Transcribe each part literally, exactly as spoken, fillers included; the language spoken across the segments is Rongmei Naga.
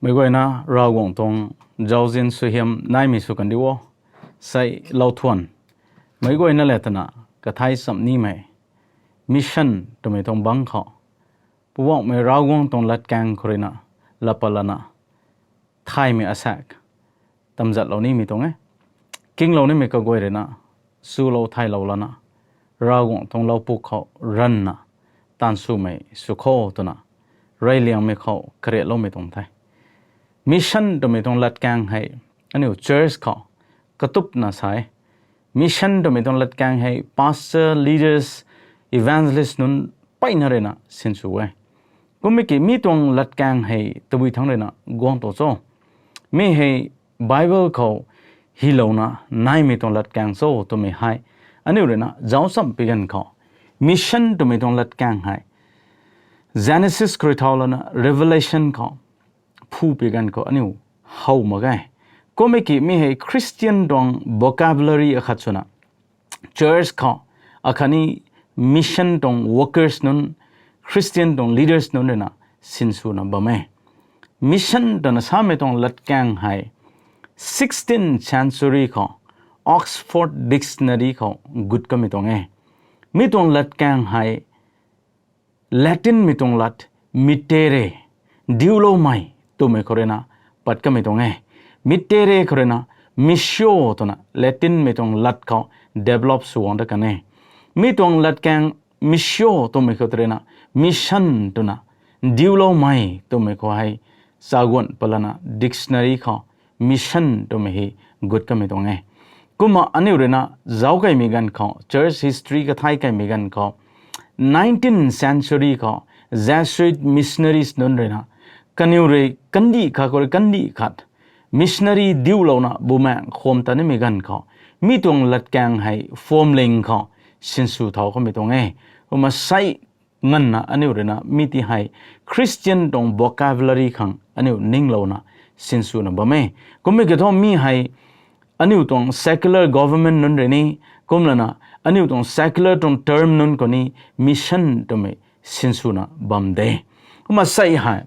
Meic guayna Ravguangc tuang zauzian suaihiam naimei sw kandiu o. Sei lou thuan. Meic guayna le twna kathai chamh nimei mission twmei tuang bangc khou Poubauhmei Ravguangc tuang latkaeng khou ruina laa pat lana thaymei asaekc tamzatlou nimei tuang e. Kinglou nimei kaguay ruina chulou thaylou lana Ravguangc tuang loupu khou ranvna taanv swmei sw kho twna reyliangmei khou kariatloumei tuang the. Mission twmei tuang latkaeng hei aniu church khou katupna sa e. Mission twmei tuang latkaeng hei pastor, leaders, evangelist nunc mpeyna ruina sinsw e. Kummei ki mi tuang latkaeng hei tabui thangc ruina guang tu cho? Mi hei Bible khou hylouna naimei tuang latkaeng cho twmei hei aniu ruina zauc chamhpui ganv khou, mission twmei tuang latkaeng hei Genesis khou rui thau lana Revelation khou phupui ganv khou aniu how mak ge. Kummei ki mi hei Christian tuang vocabulary akhat swna church khou akhatni mission tuang workers nunc, Christian tuang leaders nunc ruina sinswna bam e. Mission twna samei tuang latkaeng hei sixteenth century khou Oxford Dictionary khou gut kamei tuang e. Mi tuang latkaeng hei Latinmei tuang lat mitere, diuloumei twmei khou ruina pat kamei tuang e. Mitere khou ruina missio twna Latinmei tuang lat khou develop sw guang dat kan e. Mi tuang latkaeng missio twmei khou ruina mission twna diuloumei twmei khou hei chaguan pat lana dictionary khou mission twmei hei gut kamei tuang e. Kumna aniu ruina zauc kaimei ganv khou, church history kathai kaimei ganv khou, nineteenth century khou Jesuit missionaries nunc ruina kaniw rui kandih khat khou rui kandih khat missionary diulouna bumaengc kham ta nimei ganv khou mi tuang latkaeng hei phwamling khou sinsw thau kamei tuang e. Kumna sei nganvna aniu ruina mi ti hei Christian tuang vocabulary khang aniu ninglouna sinswna bam e. Kummei ki thu mi hei aniu tuang secular government nunc rui ni, kumlana aniu tuang secular tuang term nunc khou ni mission twmei sinswna bam de. Kumna sei hei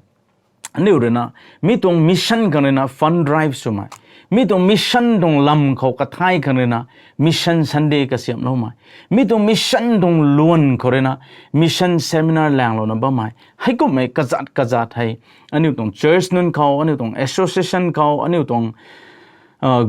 aniu ruina mi tuang mission khang ruina fund drive swmei, mi tuang mission tuang lam khou kathai khang ruina Mission Sunday kasiamhloumei, mi tuang mission tuang luan khou ruina mission seminar langlouna bammei, heikumhmei kazat kazat hei aniu tuang church nunc khou, aniu tuang association khou, aniu tuang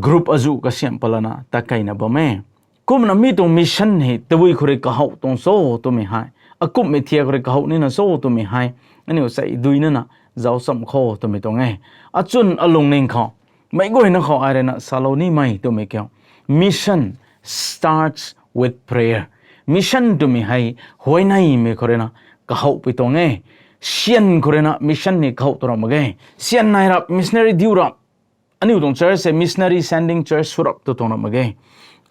group azuh kasiamh pat lana takeina bam e. Kumna mi tuang mission hei tabui khou rui kahouh tuang cho twmei hei, akumhmei thiak khou rui kahouh nina cho twmei hei aniu sei duinana zauc chamh kho twmei tuang e. Achwn alungning khou meic guayna khou ai ruina salou nimei twmei kiu, mission starts with prayer. Mission twmei hei huayneymei khou ruina kahouhpui tuang e. Syan khou ruina mission ni kahouh tu rap mak ge. Syan nai rap, missionary diu rap, aniu tuang church hei missionary sending church sw rap tu tuang rap mak ge.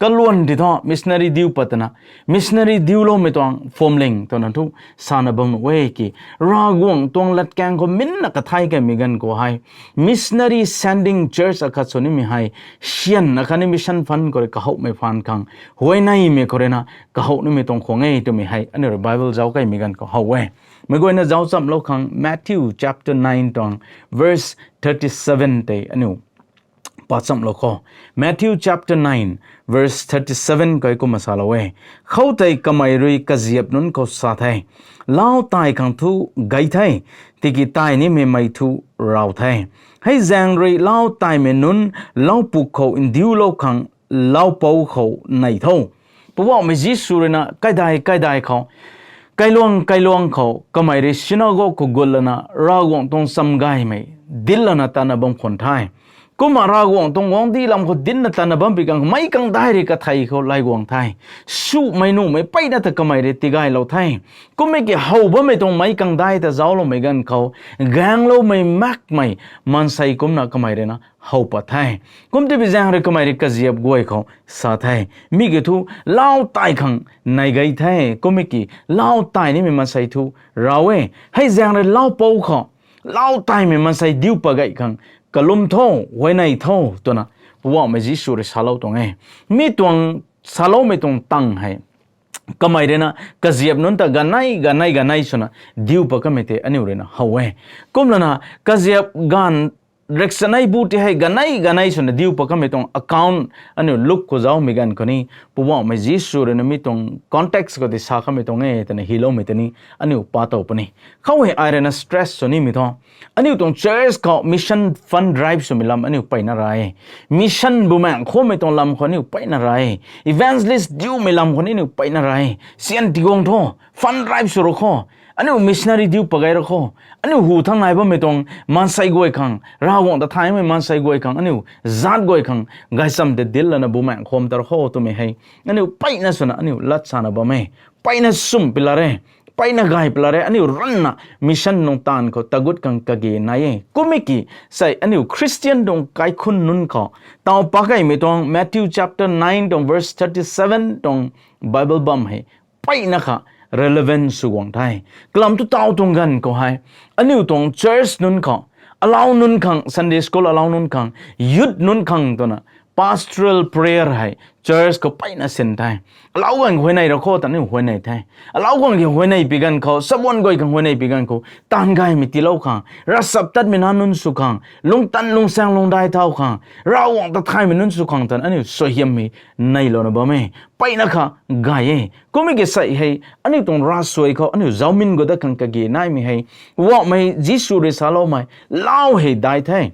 Kaluan ti thu missionary diu pat twna, missionary diuloumei tuang phwamling twna thu sana bam nuh e ki, Ravguangc tuang latkaeng khou minna kathai kaimei ganv khou hei missionary sending church akhat sw nimei hei syan akhatni mission fund khou rui kahouhmei phaan khang huayneymei khou ruina kahouh nimei tuang khwang e twmei hei aniu rui Bible zauc kaimei ganv khou how e. Meic guayna zauc chamhlou khang Matthew chapter nine tuang verse thirty seven tei aniu pa chamhlou kho. Matthew chapter nine verse thirty seven khou kumna salou e. Khoutei kamei rui kaziap nunc khou sa the, Lau tai khang thu gay the, tiki tai nimei mei thu raw the. Hei zaeng rui lau taimei nunc laupuk khou ndiulou khang laupou khou nei tho. Poubauhmei Jisu ruina kaidai kaidai khou, kailuang kailuang khou kamei rui synagogue khou gut lana Ravguangc tuang chamgaymei dinclana tatna bam khwan the. Kumna Ravguangc tuang guangcdic lam khou dincna tatna bam pi khang meic kangdai rui kathei khou lay guang the. Sumei nuhmei mpeyna ta kamei rui tigaylou the. Kummei ki how bammei tuang meic kangdai ta zaucloumei ganv khou gaengloumei makmei maansei kumna kamei ruina how pat the. Kum tibi zaeng rui kamei rui kaziap guay khou sa the, Mi kiu thu lau tai khang nei gay the. Kummei ki lau tai nimei maansei thu raw e. Hei zaeng rui laupou khou lau taimei maansei diu pat gay khang kalum tho, huayney tho, twna Poubauhmei Jisu rui salou tuang e. Mi tuang saloumei tuang tang hei kamei ruina kaziap nunc ta ganei ganei ganei swna diu pat kamei tei aniu ruina how e. Kumlana kaziap ganv Reksanei bu ti hei ganei ganei swna diu pat kamei tuang account aniu Luk khou zaumei ganv khou ni, Poubauhmei Jisu rui na mi tuang context khou tei sa kamei tuang e twna hyloumei tei ni aniu pa tow puni. Khou hei ai rui na stress sw nimei thu, aniu tuang church khou mission fund drive swmei lam aniu peyna ra e. Mission bumaeng khomei tuang lam khou aniu peyna ra e. Evangelist diumei lam khou ni aniu peyna ra e. Sian tiguang thu, fund drive sw ro kho. Aniu missionary diu pat gay ro kho. Aniu hu thang nai bammei tuang maansei guay khang, Ravguangc ta thaymei maansei guay khang, aniu zaat guay khang gaychamv tei dil lana bumaeng khom ta ro kho twmei hei aniu peyna swna aniu lat sana bam e. Peyna sumh pi la re. Peyna gay pi la re. Aniu ranna mission nung taanv khou tagut khang kage nai e. Kumei ki, sei aniu Christian tuang kaikhun nunc khou, taw pac kaimei tuang Matthew chapter nine tuang verse thirty seven tuang Bible bam hei peyna kha relevant sw guang the. Kalam tu taw tuang ganv khou hei, aniu tuang church nunc khou, alau nunc khang, Sunday school alau nunc khang, youth nunc khang twna pastoral prayer hei church khou peyna sin the. Alau ganv huayney ra kho ta aniu huayney the. Alau ganv ki huayney pi ganv khou, sabuan guay khang huayney pi ganv khou, taanv gaymei tiilou khang, ravchaptatmei nac nunc sw khang, lungtan lungsaeng lungdai thau khang, Ravguangc ta thaymei nunc sw khang twna aniu suaihiammei neilouna bam e. Peyna kha gay e. Kumei ki sei hei, aniu tuang ravsuai khou aniu zaumin gu dat khang kage naimei hei, Poubauhmei Jisu rui saloumei, lau hei dai the.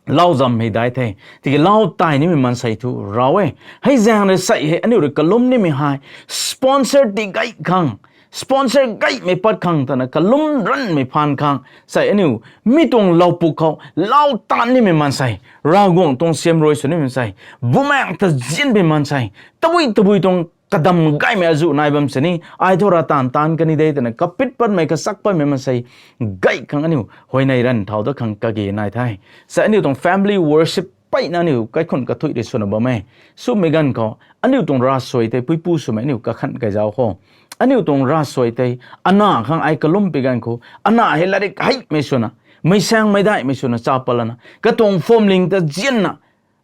Lau zam hei dai the. Tiki lau tai nimei maansei thu raw e. Hei zaeng rui sei hei aniu rui kalum nimei hei, sponsor ti gay khang, sponsor gaymei pat khang twna kalum ranmei phaan khang, sei aniu mi tuang laupuk khou lau taan nimei maansei, Ravguangc tuang siamruai sw nimei maansei, bumaeng ta zianpui maansei, tabui tabui tuang kadam gaymei azuh nai bam sini, ai thu ra taanv taanv kani de twna kapit patmei kasak patmei maansei gay khang aniu huayney ranv thau dat khang kage nai the. Sei aniu tuang family worship peyna aniu kaikhun kathuic rui swna bam e. Swmei ganv khou aniu tuang ravsuai tei puipu swmei aniu kakhanh kai zauc kho. Aniu tuang ravsuai tei ana khang ai kalum pi ganv khou, ana hei latrik heimei swna, meisaeng meidaihmei swna cha pat lana, katuang phuamling ta zianna,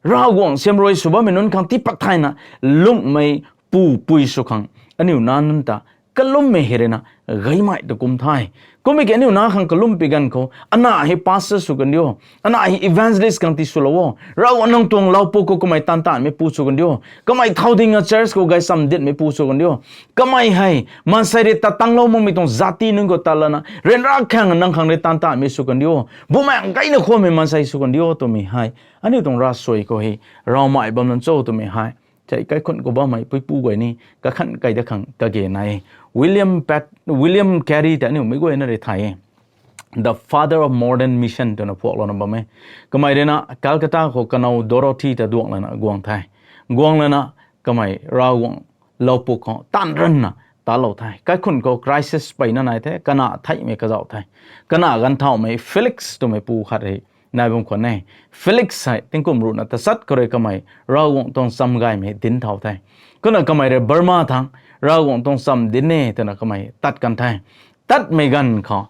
Ravguangc siamruai sw bammei nunc khang tii pat thayna, lungmei pu pui sw khang aniu nac nunc ta kalummei hei rui na, gaymei ta kum the. Kummei ki aniu nac khang kalum pi ganv khou, ana hei pastor sw kan diu, ana hei evangelist khang ti swlou o, Ravguangc nang tuang laupuk khou kamei taanv taanmei pu sw kan diu, kamei thau ding a church khou gaychamv ditmei pu sw kan diu, kamei hei maansei rui ta tanglou makmei tuang zati nunc khou tat lana, ryanra khang nang khang rui taanv taanmei sw kan diu, bumaeng gayna khuammei maansei sw kan diu twmei hei, aniu tuang ravsuai khou hei, ravmei bam lan cho twmei hei, sei kaikhun khou bammei puipu guay ni kakhanh kai dat khang kage nai e. William Pat-, William Carey ta aniu meic guayna rui thay e. The father of modern mission twna phuaklouna bam e. Kamei rui na Calcutta khou kanow Dorothy ta duangc lana guang the. Guang lana kamei Ravguangc laupuk khou taanv ranna talou the. Kaikhun khou crisis peyna nai the, kana theihmei kazauh the. Kana ganvthauhmei Felix twmei pu khat hei nai bam khwan e. Felix hei tingkum ruhna tachat khou rui kamei Ravguangc tuang cham gaymei dinc thau the. Kumna kamei rui Burma thangc Ravguangc tuang cham dinc e twna kamei tat kan the. Tatmei ganv khou,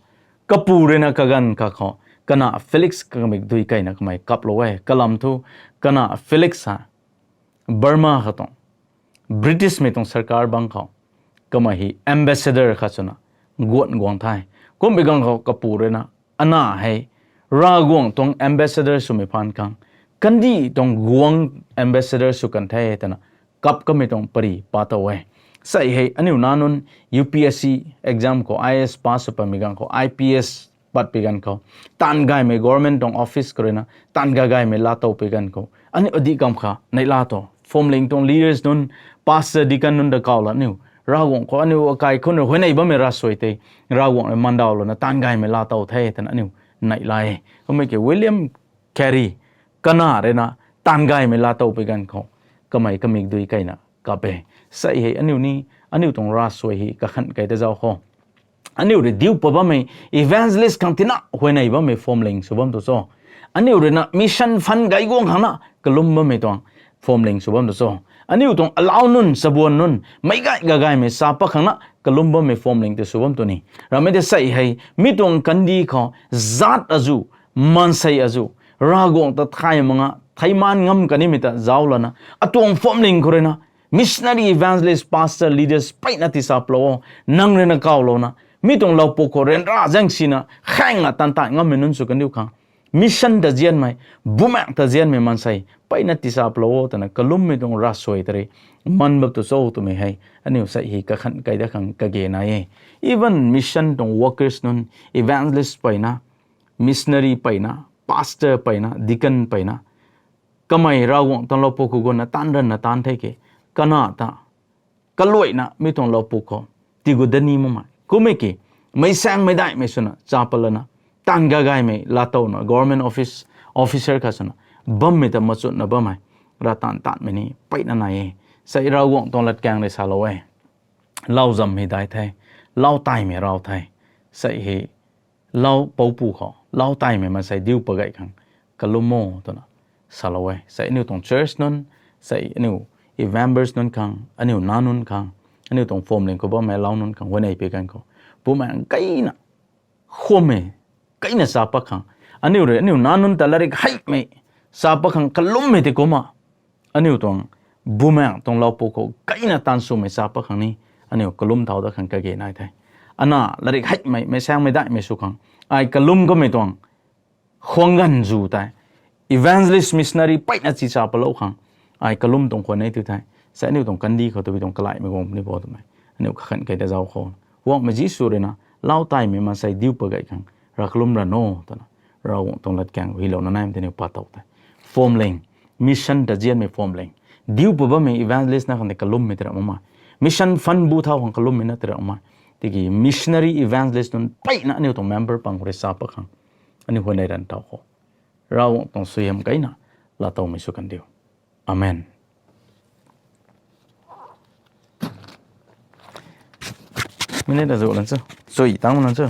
kapu rui na kaganv kha khou, kana Felix kamik dui keyna kamei kaplou e. Kalam thu, kana Felix hei Burma khou tuang Britishmei tuang sarkar bangc khou kamei hei ambassador khat swna guang guang the. Kummei ganv khou kapu rui na, ana hei Ravguangc tuang ambassador swmei phaan khang, kandih tuang guangc ambassador sw kan the twna kap kamei tuang pary pa tow e. Sei hei aniu nac nunc U P S C exam khou I A S pass sw patmei ganv khou, I P S pat pi ganv khou, taanv gaymei government tuang office khou rui na taanv gay gaymei laatow pi ganv khou, aniu adih kam kha neihla tow, phuamling tuang leaders nunc, pastor, deacon nunc ta kaw la aniu Ravguangc khou aniu akai khou na huayney bammei ravsuai tei Ravguangc rui mandaw lana taanv gaymei laatow the twna aniu neihla e. Kummei ki William Carey, kana rui na taanv gaymei laatow pi ganv khou, kamei kamik dui keyna kap e. Sei hei aniu ni, aniu tuang ravsuai hei kakhanh kai dat zauc kho. Aniu rui diu pat bammei evangelist khang tina huayney bammei phuamling sw bam tu cho. Aniu rui na mission fund gay guang khang na kalum bammei tuang phuamling sw bam tu cho. Aniu tuang alau nunc, chabuan nunc, meic gay gagaymei sa pat khang na kalum bammei phuamling tei sw bam tu ni. Ramei tei sei hei, mi tuang kandih khou, zaat azuh, maansei azuh, Ravguangc ta thay mak nga, theimaan ngam kanimei ta zauc lana, atuang phuamling khou rui na, missionary, evangelist, pastor, leaders peyna tisaplou o, nang rui na kawlouna, mi tuang laupuk khou ryanra zaeng sina khaengna taanv tat ngammei nunc sw kan diu khang, mission ta zianmei, bumaengc ta zianmei maansei mpeyna tiisa palou o twna kalummei tuang ravsuai ta rui man bam tu cho twmei hei aniu sei hei kakhan kai dat khang kage nai e. Even mission tuang workers nunc, evangelist mpeyna, missionary mpeyna, pastor mpeyna, deacon mpeyna, kamei Ravguangc tuang lou puk khou guangna taanv ranna taanv the ke, kana ta kaluaina mi tuang lou puk khou tigu dat ni makmei kummei ki, meic saengmei daihmei swna cha pat lana, taanv gagaymei laatowna government office, officer khat swna bammei ta machutna bammei, ravtaanv taanvmei ni mpeyna nai e. Sei Ravguangc tuang latkaeng rui salou e, lau zam hei dai the, lau taimei rau the, sei hei lau poupu khou lau taimei maansei diu pat gay khang kalum o twna salou e. Sei aniu tuang church nunc, sei aniu members nunc khang, aniu nac nunc khang, aniu tuang phuamling khou bammei lau nunc khang huayney pi ganv khou, bumaengc kaina khwammei, kaina cha pat khang, aniu rui aniu nac nunc ta latrik heimei cha pat khang kalummei tei kumna, aniu tuang bumaengc tuang lou puk khou kaina taanv swmei cha pat khang ni aniu kalum thau dat khang kage nai the. Ana latrik heimei, meic saengmei daihmei sw khang ai kalum kamei tuang khwang ganv zu tei evangelist, missionary mpeyna tiisa palou khang ai kalum tuang khwan e tu the. Sei aniu tuang kandih khou tabui tuang kalaimei guang puni bo twmei aniu kakhan kai ta zauc khou, Guangcmei Jisu rui na lau taimei maansei diu pat gay khang rav kalum ra no twna Ravguangc tuang latkaeng hylouna naimei tei aniu pat tow the. Phuamling, mission ta zianmei phuamling, diu pat bammei evangelist na khang tei kalummei tei ra makmei, mission fund bu thau khang kalummei na tei ra makmei, tiki missionary, evangelist nunc mpeyna aniu tuang member pang khou rui cha pat khang aniu huayney ranv thau khou Ravguangc tuang suaihiam kaina laatowmei sw kandiu. Amen. Minute azu lan chu, chui tang lan chu.